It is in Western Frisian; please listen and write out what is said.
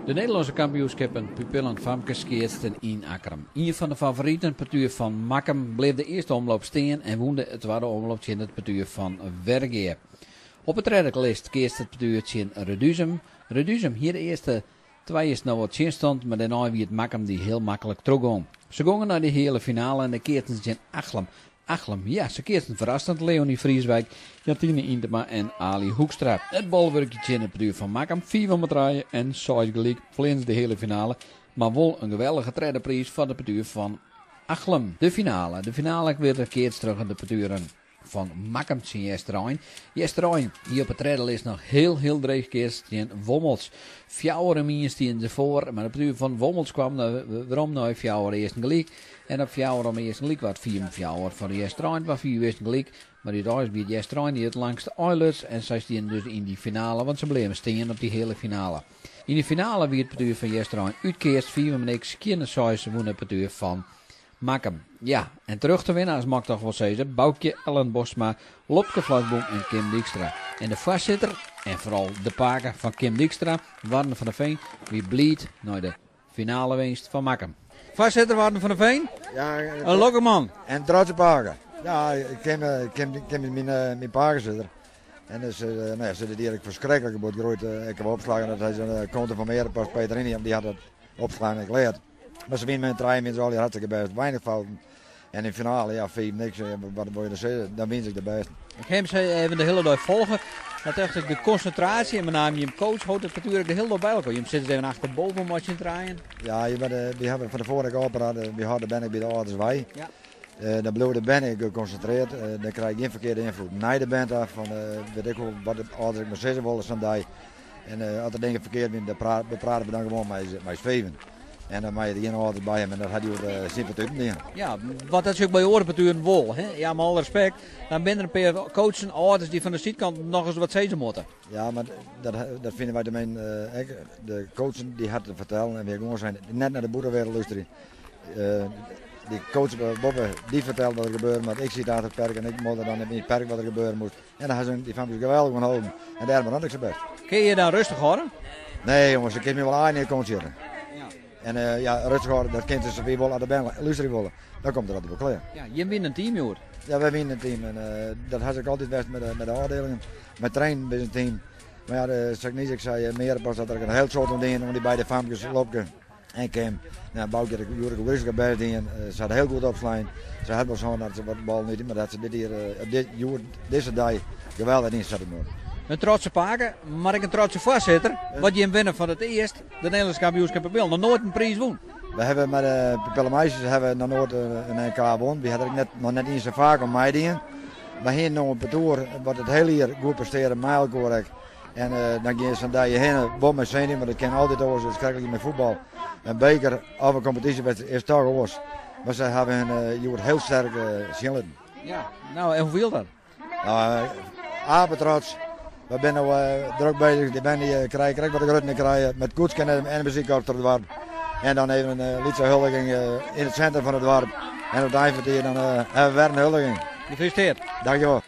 De Nederlânske kampioenskippen pupillen famkes keatsten yn Akkrum. Ien fan de favoriten, partoer fan Makkum, bleau de earste omloop stean en wûn de twadde omloop tsjin it partoer fan Wergea. Op 'e tredde list keatste it partoer tsjin Reduzum. Reduzum hie de earste twa earst noch wat tsjinstân, mar dêrnei wie it Makkum dy't hiel maklik trochgong. Se gongen nei de heale finale en de keatsten tsjin Achlum. Achlum, ja, se keatsten ferrassend Leonie Vrieswijk, Jantine Yntema en Ali Hoekstra. It bolwurkje tsjin it partoer fan Makkum, 5 om 3 en 6 gelyk, ferlearen se de heale finale, mar wol in geweldige tredde priis foar de partoer fan Achlum. De finale, de finale werd keatst troch de partoeren fan Makkum tsjin Easterein. Easterein hie op 'e tredde list noch hiel, hiel dreech keatst tsjin Wommels. Fjouwer om ien stienen se foar, mar de partoer fan Wommels kwam werom nei fjouwer earsten gelyk. En op fjouwer om earsten gelyk waard fiif om fjouwer foar Easterein, waard fiif earsten gelyk. Mar úteinlik wie it Easterein dy't it langste einluts en sy stienen dus yn dy finale, want se bleaven stean op dy heale finale. Yn de finale wie it partoer fan Easterein útkeatst, fiif om niks, skjinne seis wûn it partoer fan Makkum. Ja, en terjochte winnaars mag ik toch wol sizze, Boukje, Ellen Bosma, Lopke Vlasboom en Kim Dijkstra. En de foarsitter, en foaral de pake fan Kim Dijkstra, Warner van der Veen, wie bliid nei de finale winst fan Makkum. Foarsitter Warner van der Veen, Ja, in lokkich man. En trotse pake. Ja, Kim, Kim, Kim is myn pakesitter. En dus, nou ja, ze die ferskriklik goed groeid. Ik heb opslagen dat hy zijn konto van meer pas Peter die had het opslaan ik leerd. Maar ze winnen met een trein al hartstikke best. Weinig fouten. En in de finale, ja, 5 niks. Wat wil je er zeggen? Dan win ik de beste. Ik heb ze even de hele dag volgen. Dat echt de concentratie en met name je coach houdt het natuurlijk de hele dag bij elkaar. Je zit even achterboven om je draaien. Ja, je bent, we hebben van de vorige opera, we hadden ben ik bij de ouders wij. Ja. Dan blijven de band geconcentreerd, dan krijg je geen verkeerde invloed. Naar de band af, van, weet ik wel wat de ouders maar zeggen willen zo'n dag. En als er dingen verkeerd zijn, dan praten we dan gewoon met z'n vijven. En dan mag je er geen ouders bij hem en dat had hij ook sympathiek in. Ja, wat dat is ook bij orenparturen wol. Hè? Ja, met alle respect, dan zijn er een paar coachen, ouders die van de zijkant nog eens wat zeggen moeten. Ja, maar dat vinden wij de mijn, de coachen die hadden te vertellen en we gewoon zijn net naar de boerenwereld luisteren. Die coach Bobbe, die vertelt wat er gebeurt, maar ik zit aan het perk en ik moet er dan in het perk wat er gebeuren moet. En dan hebben ze die van geweldig van houden. En daarom had ik ze best. Kun je dan rustig houden? Nee jongens, ik kan me wel aan in de kont zitten. Ja. En ja, rustig houden, dat kind ze weer wel aan de band luisteren willen. Dan komt er altijd wel klaar. Ja, je wint een team, hoor. Ja, wij winnen een team. En dat had ik altijd best met de afdelingen. Met trainen bij een team. Maar ja, de, zoals ik niet, ik zei, meer pas dat er een heel soort om dingen om die beide famkes lopen. En Kim, nou, Boukje, de Jureke Wriske best in. Ze had heel goed opslaan. Ze had wel zo'n dat ze wat bal niet, maar dat ze dit hier dit, deze dag geweldig in zetten moeten. Een trotse paken, maar ik een trotse voorzitter. Wat je winnen van het eerst, de Nederlandse kampioenschap wil, nog nooit een prijs won. We hebben met de Pupillen Meisjes hebben nog nooit een NK won. We hadden er nog net eens zo vaak om mij in. We hebben nog een partour wat het hele jaar goed presteren, met elkaar. En dan gaan ze daar je heen, bom met senior, maar dat kan altijd over, dat is schrikkelijk met voetbal. Een beker of een competitiewedstrijd is toch oors. Maar ze hebben hun je wordt heel sterk zien. Ja, nou en hoe viel dat? Nou, apetrots. We zijn nu druk bezig. Die band die krijgen wat de grote krijgen met koetsken en muziek op het dorp. En dan even een lietse huldiging in het centrum van het dorp. En op het eind van het jaar dan hebben we weer een huldiging. Gefeliciteerd. Dankjewel.